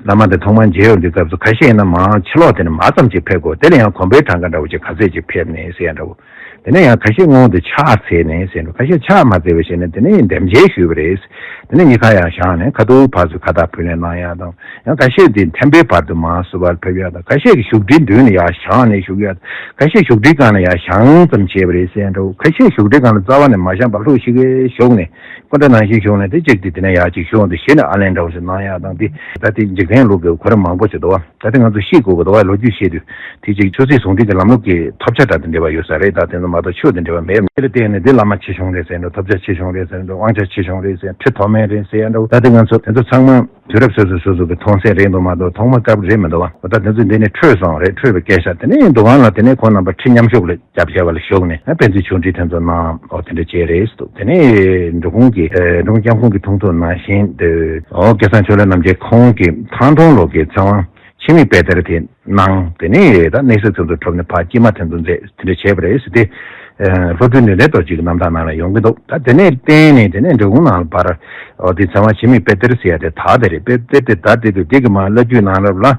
བླ་མ་དེ་ཐོག་མར་མཇལ་ཡོང་དུས་སྐབས་སུ་ཁ་ཤས་ཡིན་ན་མར་ཕྱི་ལོགས་དེ་ནས་མར་ཙམ་ཅིག་ཕེབས་དགོས། དེ་ལ་ཡང་གོམ་པའི་གྲངས་ཀ་འདྲ་བོ་ཅིག་ག་ཚད་ཅིག་ཕེབས་ནས་ཟེར་ཡ་འདྲ་བོ། དེ་ནས་ཡང་ཁ་ཤས་སྔོན་དུ་ཕྱག་འཚལ་ནས་ཟེར་འགྲོ། ཁ་ཤས་ཕྱག་མ་འཚལ་བ་བྱས་ནས་དེ་ནས་འདེམས་བྱེད་ཞུས་པ་རེད། དེ་ནས་གཉིས་ཁ་ཡང་བཞག་ནས་ཁ་ཐུག་ཕར་ཚུར་ཁ་བཏགས་ཕུལ་ནས་གནང་ཡག་དང་། ཡང་ཁ་ཤས་དེ་ཐེམ་པའི་བར་དུ་མར་བསུ་བར་ཕེབས་ཡག་དང་། ཁ་ཤས་ཀྱིས་བཞུགས་ཁྲིའི་མདུན་ནས་ཡར་བཞེངས་ནས་བཞུགས་ཡག་དང་། ཁ་ཤས་བཞུགས་ཁྲིའི་སྒང་ལ་ཡར་བཞེངས་ཙམ་བྱས་པ་རེད་ཟེར་འགྲོ། ཁ་ཤས་བཞུགས་ཁྲིའི་སྒང་ལ་རྩ་བ་ནས་མ་བཞེངས་པར་ལྷུག་ཤིག་གེ་བཞུགས་ནས་སྐུ་འདྲ་ནང་བཞིན་བཞུགས་ནས་དེ་གཅིག་དེ་དེ་ནས་ཡར་གཅིག་བཞུགས་ཏེ་གཞི་ནས་ཨ་ལན་འདྲ་བོ་ཞིག་གནང་ཡག་དང་། དེ་ད་དེ་འཇིག་རྟེན་ལུགས་ཀྱི་གོ་རིམ་མང་པོ་ཞིག་འདུག་བ། ད་དེ་ང་ཚོ་ཤེས་དགོས་ཀྱི་འདུག་བ། ལོ་རྒྱུས་ཤེས་དུས་དེ་གཅིག་ཆོས་སྲིད་ཟུང་འབྲེལ་གྱི་ལམ་ལུགས་ཀྱི་ཐོབ་ཆ་འདྲ་དེ་འདྲ་བ་ཡོད་ས་རེད། ད་དེ་ཚོ་མ་གཏོགས་ཆོས་དེ་འདྲ་བ་མེད། དེ་ལ་བརྟེན་ནས་དེ་བླ་མ་ཆེ་ཆུང་རེད་ཟེར་འགྲོ། ཐོབ་ཆ་ཆེ་ཆུང་རེད་ཟེར་འགྲོ། དབང་ཆ་ཆེ་ཆུང་རེད་ཟེར། ཁྲི་ཐོག་མེད་རེད་ཟེར་འགྲོ། ད་དེ་ང་ཚོ་དེ་ཚོ་ཚང་མ་དུས་རབས་སོ་སོ་སོ་སོ་གི་མཐོང་ཚད་རེད་འདུག་མ་གཏོགས་ཐོག་མ་སྐབས་རེད་མི་འདུག་བ། འོ་ད་དེ་ཚོ་འདི་ནས་འཕྲོས་སོང་རེད། འཕྲོས་པའི་སྐད་ཆ། དེ་ནས་འདུ་ཁང་ལ་དེ་ནས་ཁོང་རྣམ་པ་ཁྲི་མཉམ་ཞུགས་ལ་རྒྱབ་བྱས་པ་ལ་ཞུགས་ནས་ཨ་དཔེ་མཛོད་ཆུང་འབྲིང་དེ་ཚོ་གནང་། འོ་དེ་འདྲ་བྱས་རེད་འདུག། དེ་ནས་འབྲི་གུང་གི་ཨ་འབྲི་གུང་སྐྱབས་མགོན་གྱི་དུང་ཐོག་ནང་བཞིན་དུ། འོ་སྐལ་བཟང་ཕྱོགས་ལས་རྣམ་རྒྱལ་ཁོང་གིས་ཐང་སྟོང་ལོ་གི་ཚེ་དབང་འཆི་མེད་དཔལ་སྟེར་དེ་གནང་། དེ་ནས་ད་གནས་ཚུལ་དེ་ཚོ་གྲུབ་ནས་ཕར་སྐྱེལ་མ་དེ་ཚོ་མཛད། དེ་འདྲ་བྱས་པ་རེད་ཟེར་ཏེ། ཨ་བློ་གྲོས་ནུས་ལྡན་རྡོ་རྗེ་གི་རྣམ་ཐར་ནང་ལ་ཡོང་གི་འདུག། ད་དེ་ནས་བརྟེན་ནས་དེ་ནས་འབྲི་གུང་ནང་ལ་ཕར་འོ་དེ་ཚེ་དབང་འཆི་མེད་དཔལ་སྟེར་ཟེར་ཡ་དེ་དར་དེ་རེད། དཔལ་སྟེར་དེ་དར་དེ་དུས་དེ་གི་མ་བླ་བརྒྱུད་ནང་རབས་ལ་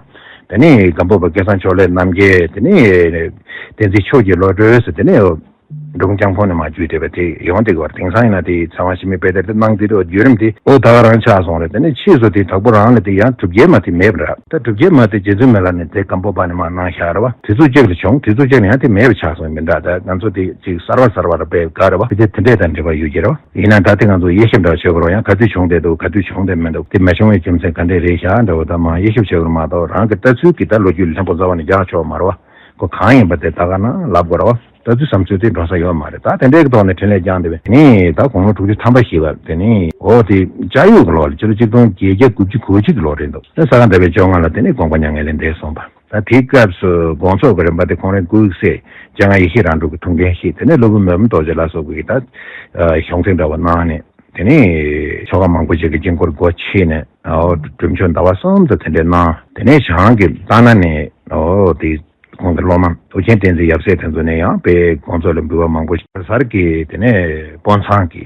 དེ་ནས་སྒམ་པོ་པ་སྐལ་བཟང་ཕྱོགས་ལས་རྣམ་རྒྱལ། དེ་ནས་བསྟན་འཛིན་ཆོས་ཀྱི་བློ་གྲོས་ཟེར། དེ་ནས་འབྲི་གུང་སྐྱབས་མགོན་ནས་མར་བརྒྱུད་བསྡད་པ་དེ་ཡོང་བསྡད་ཀྱི་བར། དེང་སང་ཡིན་ན་དེ་ཚེ་དབང་འཆི་མེད་དཔལ་སྟེར་དེ་གནང་དེ་རེད། བརྒྱུད་རིམ་དེ་ཨོ་ད་ག་རང་ཆགས་སོང་རེད། དེ་ནས་ཕྱིས་སུ་དེ་དྭགས་པོ་རང་ལ་དེ་ཡང་གྲུབ་རྒྱལ་མ་དེ་མེད་པ་འདྲ། ད་གྲུབ་རྒྱལ་མ་དེ་རྗེ་བཙུན་མི་ལ་ནས་དེ་སྒམ་པོ་པ་ནས་མར་གནང་བཞག་རེད་བ། དུས་ཚོད་གཅིག་ལ་བྱུང་། དུས་ཚོད་གཅིག་ལ་ཡང་དེ་མེད་པ་ཆགས་སོང་མི་འདྲ། ད་ང་ཚོ་དེ་ཅིག་གསར་བ་གསར་བ་ར་དཔེ་དགའ་རེད་བ། དེ་དེ་འདྲས་དང་འབྲེལ་བ་ཡོད་ཀྱི་རེད་བ། ཡིན་ན་ད་དེ་ང་ཚོ་དབྱེ་ཞིབ་འདྲ་བྱེད་དགོས་རེད་བ། ཡང་ག་དུས་བྱུང་བསྡད་འདུག། ག་དུས་བྱུང་བསྡད་མི་འདུག། དེ་མ་བྱུང་བའི་རྒྱུ་མཚན་ག་འདྲས་རེད་ཤག་འདྲ་བོ་ད་མར་དབྱེ་ཞིབ་བྱེད་དགོས་རེད་མ་གཏོགས། རང་གི་ལྟ་ཚུལ་གྱི་ད་ལོ་རྒྱུས་ལྷན་པོ་རྩ་བ་ནས་རྒྱག་ཆོག་མ་རེད་བ། ཁོ་གང་ཡིན་པ་དེ་ད་ག་ན་ལབ་དགོས་རེད་བ། ལྟ་ཚུལ་བསམ་ཚུལ་དེ་འགྲོ་ས་ཡོད་མ་རེད། ད་དེ་འདྲའི་ཐོག་ནས་འཕྲིན་ལས་བསྐྱངས་བསྡད་པས། དེ་ནས་ད་དགུང་ལོ་དྲུག་ཅུ་ཐམ་པ་བཞེས་པ་དེ་ནས་འོ་དེ་ལྕགས་ཡོས་ཀྱི་ལོ་ལ་ཕྱི་ལོ་ཆིག་སྟོང་བརྒྱད་བརྒྱ་དགུ་བཅུ་གོ་གཅིག་གི་ལོ་རེད་འདུག། ད་ས་ག་ཟླ་བའི་བཅོ་ལྔ་ལ་དེ་ནས་དགོངས་པ་མྱ་ངན་ལས་འདས་སོང་བ། ད་དེའི་སྐབས་སུ་དགོངས་རྫོགས་ཀྱི་རིམ་པ་དེ་ཁོང་རང་སྐུ་སྲས་འཇམ་དབྱངས་ཡེ་ཤེས་རང་གྲོལ་གྱིས་ཐུགས་འགན་བཞེས། དེ་ནས་སློབ་བུ་མོན་རྡོ་རྗེ་ལ་སོགས་ཀྱིས་ད་གཞུང་འཛིན་འདྲ་བོ་གནང་ནས། དེ་ནས་ཆོ་ག་མང་པོ་ཞིག་གི་དཀྱིལ་འཁོར་སྒོ་ཕྱེ་ནས་འོ་སྒྲུབ་མཆོད་ཟླ་བ་གསུམ་དུ་དེ་འདྲས་གནང་། དེ་ནས་བྱང་གི་ལྟ་ན་ནས་འོ་དེ་ཁོང་གི་སློབ་མ་ཨོ་རྒྱན་བསྟན་འཛིན་ཡབ་སྲས་དེ་ཚོ་ནས་ཡང་དཔེ་དགོངས་རྫོགས་ལ་འབུལ་བ་མང་པོ་ཞིག། གེ་སར་གྱི་དེ་ནས་དཔོན་ཚང་གི་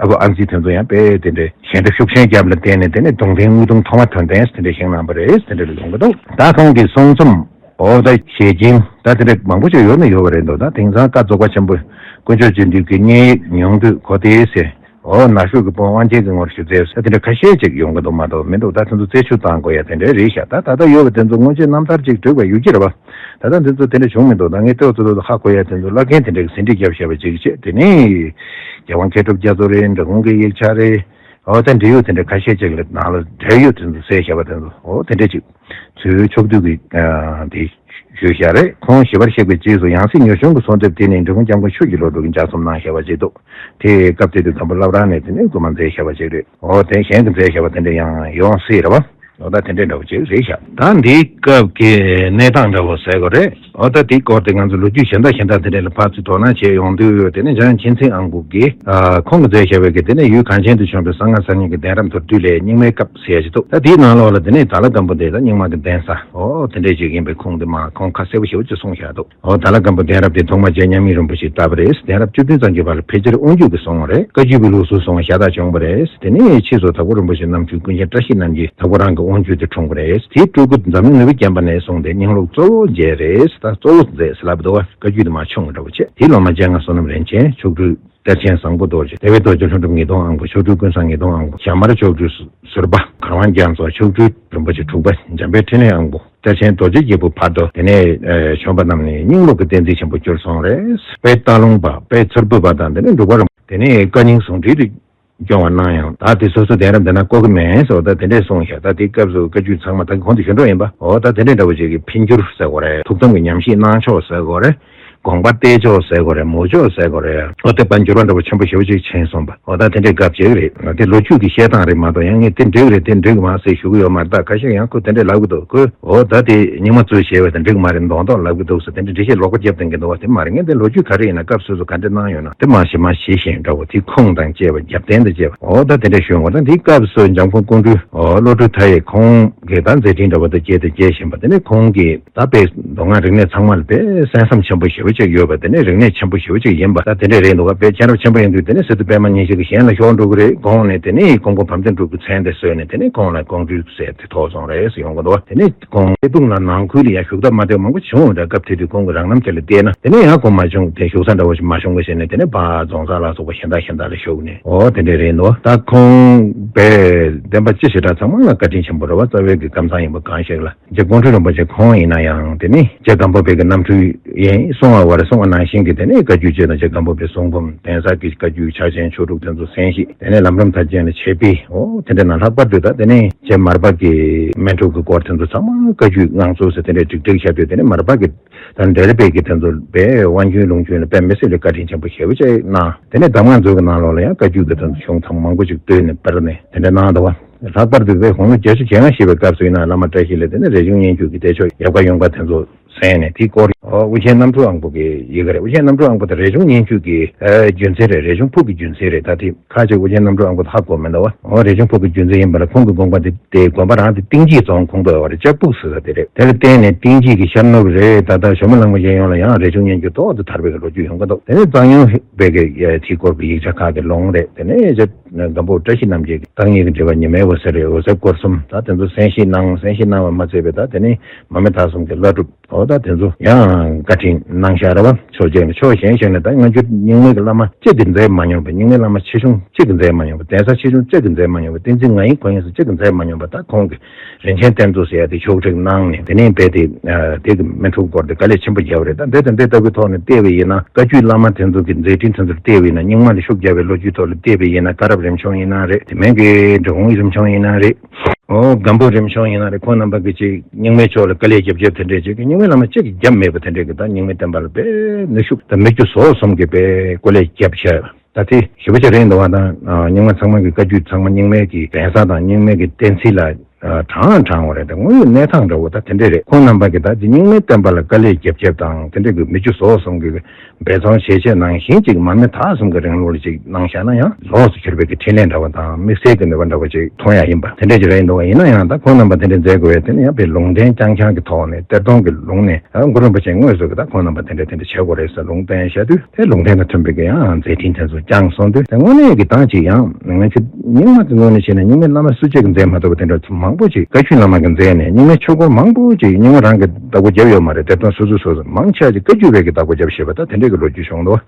ཨ་བུ་ཨ་འཛི་དེ་ཚོ་ཡང་དཔེ་དེ་འདྲས་གཞན་སྟོབས་ཤུགས་ཆེན་རྒྱབ་ལ་བརྟེན་ནས་དེ་ནས་གདུང་རྟེན་དངུལ་གདུང་ཐོག་མ་ཐོན་ཏེ་དེ་འདྲས་བཞེངས་གནང་བ་རེད། དེ་འདྲས་ལ་ཡོང་གི་འདུག། ད་ཁོང་གི་གསུང་རྩོམ་འོ་ད་ཞལ་སྐྱིན་ད་དེ་འདྲས་མང་པོ་ཞིག་ཡོད་ན་ཡོད་པ་རེད་འདུག། ད་དེང་སང་བཀའ་རྫོགས་པ་ཆེན་པོ་དཀོན་མཆོག་སྦྱིན་འདུས་ཀྱི་བསྙེན་ཡིག་ཉུང་བསྡུས་གོ་དེ་ཟེར། འོ་ན་ཤོག་གི་དཔོན་དབང་ཆེན་གྱི་ངོར་ཞུ་རྩལ་ཟེར་དེ་འདྲ་ཁ་ཤས་ཅིག་ཡོང་གི་འདུག་མ་གཏོགས་མི་འདུག། ད་དེ་ཚོ་རྩད་ཆོད་བཏང་དགོས་ཡ་དེ་འདྲ་རེད་ཤག། ད་ད་ལྟ་ཡོད་པ་དེ་ཚོ་སྔོན་ཆད་རྣམ་ཐར་ཅིག་བསྒྲིགས་པ་ཡོད་ཀྱི་རེད་པ། ད་ལྟ་འདི་ཚོ་དེ་འདྲ་བྱུང་མི་འདུག། ད་ངས་ལྟོས་ཚོད་ཚོད་ཧ་གོ་ཡ་དེ་ཚོ་བླ་རྒན་དེ་འདྲ་གི་ཟིན་བྲིས་བརྒྱབ་བཞག་པ་ཅིག་བྱས། དེ་ནས་རྒྱལ་དབང་མཁས་གྲུབ་རྒྱ་མཚོ་རེད། འབྲི་གུང་གི་ཡིག་ཆ་རེད། འོ་ད་འབྲེལ་ཡོད་དེ་འདྲ་ཁ་ཤས་ཅིག་ལ་ནང་ལ་འབྲེལ་ཡོད་དེ་ཚོ་གསལ་བཞག་པ་དེ་ཚོ་འོ་དེ་འདྲ་ཅིག་ཚུལ་ཕྱོགས་བསྡུས་ཀྱི་ཨ་དེ་ཞུས་བཞག་རེད། ཁོང་ཞི་བར་གཤེགས་པའི་རྗེས་སུ་ཡང་སྲིད་མྱུར་འབྱོན་གྱི་གསོལ་འདེབས་དེ་ནི་འབྲི་གུང་སྐྱབས་མགོན་ཆོས་ཀྱི་བློ་གྲོས་ཀྱིས་ལྗགས་རྩོམ་གནང་བཞག་པ་ཅིག་འདུག། དེ་སྐབས་དེ་དུས་སྒམ་པོ་བླ་བྲང་ནས་དེ་ནས་སྐུལ་མ་མཛད་བཞག་པ་ཅིག་རེད། འོ་དེ་གཞན་གྱིས་མཛད་བཞག་པ་དེ་འདྲ་ཡང་ཡོང་སྲིད་རེད་བ། འོ་ད་དེ་འདྲ་འདྲ་བོ་ཅིག་རེད་ཤག། ད་འདིའི་སྐབས་ཀྱི་གནས་སྟངས་འདྲ་བོ་ཟེར་དགོས་རེད། འོ་ད་དེའི་སྐོར་དེ་ང་ཚོ་ལོ་རྒྱུས་གཞན་དག་གཞན་དག་དེ་འདྲ་ལ་ཕར་ཚུར་དོ་སྣང་བྱས་ཡོང་དུས་དེ་ནས་འཇམ་དབྱངས་མཁྱེན་བརྩེ་དབང་པོ་གིས་ཨ་ཁོང་གིས་མཛད་བཞག་པའི་གི་དེ་ནས་ཡུལ་གངས་ཅན་དུ་བྱོན་པའི་གསང་སྔགས་གསར་རྙིང་གི་གདན་རབས་མདོར་བསྡུས་ལས་རྙིང་མའི་སྐབས་ཟེར་ཡ་ཅིག་འདུག། ད་དེའི་ནང་ལོགས་ལ་དེ་ནས་དྭགས་ལྷ་སྒམ་པོ་དེ་ད་རྙིང་མ་གི་གདན་ས་འོ་དེ་འདྲས་ཅིག་ཡིན་པའི་ཁུངས་དེ་མ་ཁོང་ཁ་གསལ་པོ་ཞེ་པོ་ཅིག་གསུངས་བཞག་འདུག། འོ་དྭགས་ལྷ་སྒམ་པོ་གདན་རབས་དེ་ཐོག་མ་རྗེ་མཉམ་མེད་རིན་པོ་ཆེས་བཏབ་པ་རེད། གདན་རབས་བཅུ་བདུན་ཙམ་གྱི་བར་ལ་ཕལ་ཆེར་དབང་སྒྱུར་གྱིས་བཟུང་བ་རེད། བཀའ་བརྒྱུད་པའི་ལུགས་སྲོལ་བཟུང་བ་ཤ་སྟག་བྱུང་བ་རེད། དེ་ནས་ཕྱིས་སུ་དྭགས་པོ་རིན་པོ་ཆེ་རྣམ་བཅུ་ཀུན་མཁྱེན་བཀྲ་ཤིས་རྣམ་རྒྱལ་དྭགས་པོ་རང་གི་དབང་བསྒྱུར་དུ་འཁྲུངས་པ་རེད། དེའི་སྤྲུལ་སྐུ་འཛམ་གླིང་ནོར་བུས་བརྒྱན་པ་ནས་བཟུང་སྟེ་རྙིང་ལུགས་གཙོ་བོ་མཛད་རེད། ད་གཙོ་བོ་མཛད་ཟེར་ལབ་འདུག་བ། བཀའ་བརྒྱུད་དུ་མ་བྱུང་བ་འདྲ་བོ་བྱས། དེའི་སློབ་མ་སྤྱན་སྔ་བསོད་ནམས་རིན་ཆེན། མཆོག་སྤྲུལ་གཏེར་ཆེན་བཟང་པོ་རྡོ་རྗེ། དེ་བའི་རྡོ་རྗེ་ལྷུན་གྲུབ་ཉིས་སྟོང་དབང་པོ། མཆོག་སྤྲུལ་ཀུན་བཟང་ཉིས་སྟོང་དབང་པོ། ཞྭ་དམར་མཆོག་སྤྲུལ་ཟུར་པ་གར་དབང་རྒྱ་མཚོ། མཆོག་སྤྲུལ་རིན་པོ་ཆེ་དྲུག་པ་འཇམ་དཔལ་འཕྲིན་ལས་དབང་པོ། གཏེར་ཆེན་རྡོ་རྗེ་རྒྱལ་པོ་བར་དོ། དེ་ནས་ཨ་བྱོན་པ་རྣམས་ནི་རྙིང་ལུགས་ཀྱི་བསྟན་འཛིན་ཆེན་པོ་གྱུར་སོང་རེད། དཔལ་སྟག་ལུང་པ། དཔལ་མཚུར་ཕུ་པ་དང་དེ་ནས་འབྲུག་པ་རིན་པོ་ཆེ། དེ་ནས་བཀའ་རྙིང་ཟུང་འབྲེལ་དུ་སྐྱོང་བ་གནང་ཡང་ད་དེ་སོ་སོ་གདན་རབས་འདི་ན་བསྐོ་གི་མེད་ཟེར་བ་ད་དེ་འདྲས་གསུངས་ཤག། ད་དེ་སྐབས་སུ་བཀའ་བརྒྱུད་ཚང་མ་ད་གོང་དུ་ཞུ་འགྲོ་ཡིན་པ། འོ་ད་དེ་འདྲས་འདྲ་བོ་ཅིག་གི་འཕེལ་འགྱུར་ཟེར་དགོས་རེད། ཐུགས་དམ་གྱི་ཉམས་བཞེས་གནང་ཕྱོགས་ཟེར་དགོས་རེད། དགོངས་པ་གཏད་ཕྱོགས་ཟེར་དགོས་རེད། མོས་ཕྱོགས་ཟེར་དགོས་རེད། འོ་དེ་ཕར་འགྱུར་བ་འདྲ་བོ་ཆེན་པོ་ཞེ་པོ་ཅིག་ཕྱིན་སོང་པ། འོ་ད་དེ་འདྲའི་སྐབས་ཅིག་རེད། དེ་ལོ་རྒྱུས་ཀྱི་བཤད་སྟངས་རེད་མ་གཏོགས་ཡང་ངས་དེ་འགྲིག་རེད་དེ་འགྲིག་མ་ཟེར་ཞུ་གི་ཡོད་མ་རེད། ད་ཁ་ཤས་ཡང་ཁོ་དེ་འདྲས་ལབ་གི་འདུག། ཁོས་འོ་ད་དེ་རྙིང་མ་བཙུགས་བྱས་པ་དེ་འགྲིག་མ་རེད། མདོག་མདོག་ལབ་གི་འདུག་ཟེར་དེ་འདྲའི་འགྲེལ་བཤད་ལོག་པ་རྒྱབ་བསྡད་མཁན་འདུག་བ། དེ་མ་རེད། ངས་དེ་ལོ་རྒྱུས་ག་རེ་ཡིན་ན་སྐབས་སོ་སོ་ག་འདྲས་གནང་ཡོད་ན་དེ་མ་ཤེས་མ་ཤེས་བཞིན་འདྲ་བོ་དེ་ཁུངས་དང་བཅས་པ་རྒྱབ་རྟེན་དང་བཅས་པ་འོ་ད་དེ་འདྲས་ཞུ་དགོས། ད་དེའི་སྐབས་སུ་འཇམ་མགོན་ཀོང་སྤྲུལ་འོ་བློ་གྲོས་མཐའ་ཡས་ཁོང་གིས་ད་མཛད་འཕྲིན་འདྲ་བོ་དེ་རྒྱས་དང་རྒྱས་བཞིན་པ། དེ་ནས་ཁོང་གིས་ད་དཔེ་མདོ་སྔགས་རིག་གནས་ཚང་མ་ལ་དཔེ་གསན་བསམ་ཆེན་པོ་ཞེ་པོ། ཅིག་ཡོད་པ་དེ་ནི་རིག་གནས་ཆེན་པོ་ཞེ་པོ་ཅིག་ཡིན་པ་ད་དེ་འདྲ་རེད་འདུག་ག་དཔེ་མཁྱེན་རབ་ཆེན་པོ་ཡིན་དུས་དེ་ནི་སི་ཏུ་པད་མ་ཉིན་ཞིག་གི་གཞན་ལ་ཤོར་འགྲོ་གི་རེད། དགོངས་ནས་དེ་ནི་ཀོང་པོ་བམ་ཆེན་དྲུག་གི་མཚན་དེ་གསོལ་ནས་དེ་ནི་ཁོང་ལ་ཀོང་སྤྲུལ་ཟེར་དེ་ཐོབ་སོང་རེད་ཟེར་ཡོང་གི་འདུག་བ། དེ་ནི་ཁོང་སྐྱིད་སྡུག་ལ་ནང་ཁུལ་ལ་ཡང་བཞུགས་ཐབས་མ་བདེ་བ་མང་པོ་བྱུང་རེད། སྐབས་དེ་དུས་ཁོང་གི་རང་རྣམ་ཅིག་ལ་བལྟས་ན་དེ་ནི་ཡང་ཁོང་མ་བྱུང་དེ་བཞུགས་ས་འདྲ་བོ་ཞིག་མ་བྱུང་བ་བྱས་ནས་དེ་ནི་ཕར་རྫོང་སར་ལ་སོགས་པ་གཞན་དག་གཞན་དག་ལ་བཞུགས་ནས་ཨོ་དེ་འདྲ་རེད་འདུག་ད་ཁོང་པས་བསྟན་པ་སྤྱི་ཞེ་དྲག་ཚང་མ་ལ་བཀའ་དྲིན་ཆེན་པོ་རེད་བ། རྩ་བའི་གི་ཀམ་ཚང་ཡིན་པ་གང་ཞིག་ལ། རྗེ་ཀོང་སྤྲུལ་རིན་པོ་ཆེ་ཁོང་ཡིན་ན་ཡང་དེ་ནི་རྗེ་སྒམ་པོ་པའི་གི་རྣམ་འཕྲུལ་ཡིན་གསུང་བ་བར་གསུང་བ་ནང་བཞིན་གྱི་དེ་ནི་བཀའ་བརྒྱུད་ཅེས་དང་རྗེ་སྒམ་པོ་པའི་གསུང་འབུམ་གདན་ས་གི་བཀའ་བརྒྱུད་ཕྱག་ཆེན་ཆོས་དྲུག་དེ་ཚོ་གསན་ཞིག་དེ་ནས་ལམ་རིམ་མཐར་ཕྱིན་ལ་བྱེད་པས་ཨོ་དེ་འདྲ་ན་ལྷག་པར་དུ་ད་དེ་ནི་རྗེ་མར་པ་གི་སྨིན་དྲུག་གི་སྐོར་དེ་ཚོ་ཚང་མ་བཀའ་བརྒྱུད་ངང་ཚུལ་ཟེར་དེ་འདྲའི་བསྒྲིགས་བསྒྲིགས་བྱ་དུས་དེ་ནི་མར་པ་གི་ད་འབྲེལ་པའི་གི་དེ་ཚོ་པའི་དབང་རྒྱུན་ལུང་རྒྱུན་ལ་དཔེ་མི་སྲིད་ལ་བཀའ་དྲིན་ཆེན་པོ་ཞེ་པོ་ཅིག་གནང་། དེ་ནས་གདམས་ངག་མཛོད་ཀྱི་ནང་ལོགས་ལ་ཡང་བཀའ་བརྒྱུད་ཀྱི་དེ་ཚོ་གཞུང་ཚང་མང་པོ་ཅིག་བཏོན་ནས་སྤེལ་ནས་དེ་འདྲ་གནང་འདུག་བ། ལྷག་པར་དུ་དཔེ་དགུང་ལོ་བརྒྱད་ཅུ་གྱ་ལྔ་བཞེས་པའི་སྐབས་སུ་ཡིན་ན་བླ་མ་བཀྲ་ཤིས་ལ་དེ་ནས་རས་ཆུང་སྙན་བརྒྱུད་ཀྱི་བདེ་མཆོག་ཡབ་བཀའ་ཡུངས་པ་དེ་ཚོ་གསན་ནས་དེའི་སྐོར་ཨོ་དབུ་ཆེན་རྣམ་གྲོལ་དབང་པོ་གི་ཡི་གེ་རེད། དབུ་ཆེན་རྣམ་གྲོལ་དབང་པོ་དེ་རས་ཆུང་སྙན་བརྒྱུད་ཀྱི་ཨ་རྒྱུན་མཚན་རེད། རས་ཆུང་ཕུག་གི་རྒྱུན་མཚན་རེད། ད་དེ་ཁ་ཅིག་དབུ་ཆེན་རྣམ་གྲོལ་དབང་པོ་དེ་ཧ་གོ་མི་འདུག་བ། ཨོ་རས་ཆུང་ཕུག་གི་རྒྱུན་མཚན་ཡིན་པ་ལ་ཁོང་གི་དགོངས་པ་དེ་དེ་དགོན་པ་རང་དེ་གཏིང་སྐྱེས་རྫོང་ཁོངས་གཏོགས་པ་རེད། ལྕགས་ཕུག་ཟེར་ས་དེ་རེད། དེ་ལ་བརྟེན་ནས་གཏིང་སྐྱེས་ཀྱི་ཤར་ནུབ་རེད། ད་ལྟ་ཞྭ་མོ་གླང་མ་གཡས་གཡོན་ལ་ཡང་རས་ཆུང་སྙན་བརྒྱུད་ཏོག་ཙམ་དར་བའི་གི་ལོ་རྒྱུས་ཡོང་གི་འདུག་དེ་ནས་གཙང་ཡུལ་པའི་གི་དེའི་སྐོར་གྱི་ཡིག་ཆ་ཁག་གི་ལུང་རེད། དེ་ནས་རྗེ་སྒམ་པོ་བཀྲ་ཤིས་རྣམ་རྒྱལ་གྱི་བརྟག་གཉིས་ཀྱི་འགྲེལ་པ་ཉི་མའི་འོད་ཟེར་རེད། འོད་ཟེར་སྐོར་གསུམ་ད་དེ་ཚོ་གསན་བཞེས་གནང་། གསན་བཞེས་གནང་བ་མ་ཚད་པའི་ད་དེ་ནས་མར་མེ་མཐའ་གསུམ་གྱི་བླ་སྒྲུབ་ཨོ་ད་དེ་ཚོ་ཡང་བཀའ་དྲིན་གནང་བཞག་རེད་བ། ཕྱོགས་གཅིག་ནས་ཕྱོགས་གཞན་ཞིག་ནས་ད་སྔ་འགྱུར་རྙིང་མའི་གི་བླ་མ་གཅིག་གིས་མཛད་མ་མྱོང་བའི། རྙིང་མའི་བླ་མ་ཆེ་ཆུང་གཅིག་གིས་མཛད་མ་མྱོང་བའི། གདན་ས་ཆེ་ཆུང་གཅིག་གིས་མཛད་མ་མྱོང་བའི། བསྟན་འཛིན་ང་ཡིན་ཁོ་ཡིན་སུ་གཅིག་གིས་མཛད་མ་མྱོང་བ། ད་ཁོང་གི་རིན་ཆེན་གཏེར་མཛོད་ཟེར་ཡ་དེ་ཕྱོགས་སྒྲིག་གནང་ནས་དེ་ནས་རྦད་དེ་དེ་གི་སྨིན་དྲུག་སྐོར་དེ་དཀའ་ལས་ཆེན་པོ་བརྒྱབ་པ་རེད། ད་འདི་དང་འདི་ལྟ་བུའི་ཐོག་ནས་བལྟས་པ་ཡིན་ན་བཀའ་བརྒྱུད་བླ་མ་དེ་ཚོ་གི་མཛད་འཕྲིན་དེ་ཚོར་བལྟས་པ་ཡིན་ན། རྙིང་མ་ལ་ཤུགས་བརྒྱབ་པའི་ལོ་རྒྱུས་ཐོག་ལ་བལྟས་པ་ཡིན་ན་བཀའ་རབ་རིམ་བྱོན་ཡིན་ན་རེད། དེ་མིན་གྱི་འབྲི་གུང་རིམ་བྱོན་ཡིན་ན་རེད། ཨོ་སྒམ་པོ་རིམ་བྱོན་ཡིན་ན་རེད། ཁོང་རྣམ་པ་གི་ཅིག་རྙིང་མའི་ཕྱོགས་ལ་དཀའ་ལས་རྒྱབ་རྒྱབ་དེ་འདྲས་ཅིག་གི་རྙིང་མའི་བླ་མ་གཅིག་གི་རྒྱབ་མེད་པ་དེ་འདྲས་ཀྱི་ད་རྙིང་མའི་བསྟན་པ་ལ་དཔེ་ནུས་ཤུགས་ད་མི་རྒྱུ་ཟོག་གསུམ་གྱི་དཔེ་སྐུ་ལས་རྒྱབ་བྱས། ད་དེ་ཞེ་པོ་ཅིག་རེད་འདུག་བ། ད་རྙིང་མ་ཚང་མ་གི་བཀའ་བརྒྱུད་ཚང་མ་རྙིང་མའི་གི་གདན་ས་དང་རྙིང་མའི་གི་བསྟན་སྲིད་ལ་དྲང་དྲང་བ་རེད། ད་དངོས་ཡོད་གནས་སྟངས་འདྲ་བོ་ད་དེ་འདྲས་རེད། ཁོང་རྣམ་པ་གི་ད་དེ་རྙིང་མའི་བསྟན་པ་ལ་དཀའ་ལས་རྒྱབ་རྒྱབ་དང་དེ་འདྲས་གི་མི་རྒྱུ་ཟོག་གསུམ་གི་འབད་བརྩོན་བྱས་བྱས་ནང་བཞིན་ཅིག་མར་མེ་མཐའ་གསུམ་གི་རིང་ལུགས་ལ་ཅིག་གནང་བཞག་ན་ཡང་ལོགས་སུ་གྱུར་པའི་གི་འཕྲིན་ལས་འདྲ་བ་དང་དམིགས་བསལ་གྱི་ནུས་པ་འདྲ་བ་ཅིག་མཐོང་ཡ་ཡིན་པ་དེ་འདྲ་ཅིག་རེད་འདུག་བ། ཡིན་ན་ཡང་ད་ཁོང་རྣམ་པ་དེ་འདྲ་མཛད་དགོས་པས་དེ་ནི་ཡང་དཔེ་ལུང་བསྟན་རྐྱང་རྐྱང་གི་ཐོག་ནས་གཏེར་སྟོན་གྱི་ལུང་ནས་ཨ་གུ་རུ་རིན་པོ་ཆེ་དངོས་སུ་གི་ད་ཁོང་རྣམ་པ་དེ་འདྲ་དེ་འདྲ་བྱེད་དགོས་རེད་ཟེར་ལུང་བསྟན་བྱ་དུས་དེ་ལུང་བསྟན་དང་མཐུན་པའི་གི་ཡང་མཛད་འཕྲིན་དེ་ཚོ་བསྐྱངས་སོང་དུས་དེ་དངོས་གནས་ཀྱི་ད་ཅིག་ཡང་ང་ཚོ་རྙིང་མ་གི་ངོས་ནས་བྱས་ན་རྙིང་མའི་བླ་མ་སུ་གཅིག་གིས་མཛད་མ་ཐུབ་པ་དེ་འདྲ་མང་པོ་ཅིག་བཀའ་བརྒྱུད་བླ་མ་གིས་མཛད་ནས་རྙིང་མའི་ཆོས་སྐོར་མང་པོ་ཅིག་རྙིང་མ་རང་གིས་བདག་པོ་བརྒྱབ་ཡོད་མ་རེད། གཏེར་སྟོན་སོ་སོ་སོ་སོ་མང་ཆེ་བ་ཅིག་བཀའ་བརྒྱུད་པའི་གི་བདག་པོ་བརྒྱབ་ཞེས་པ་ད་དེ་འདྲའི་གི་ལོ་རྒྱུས་བྱུང་འདུག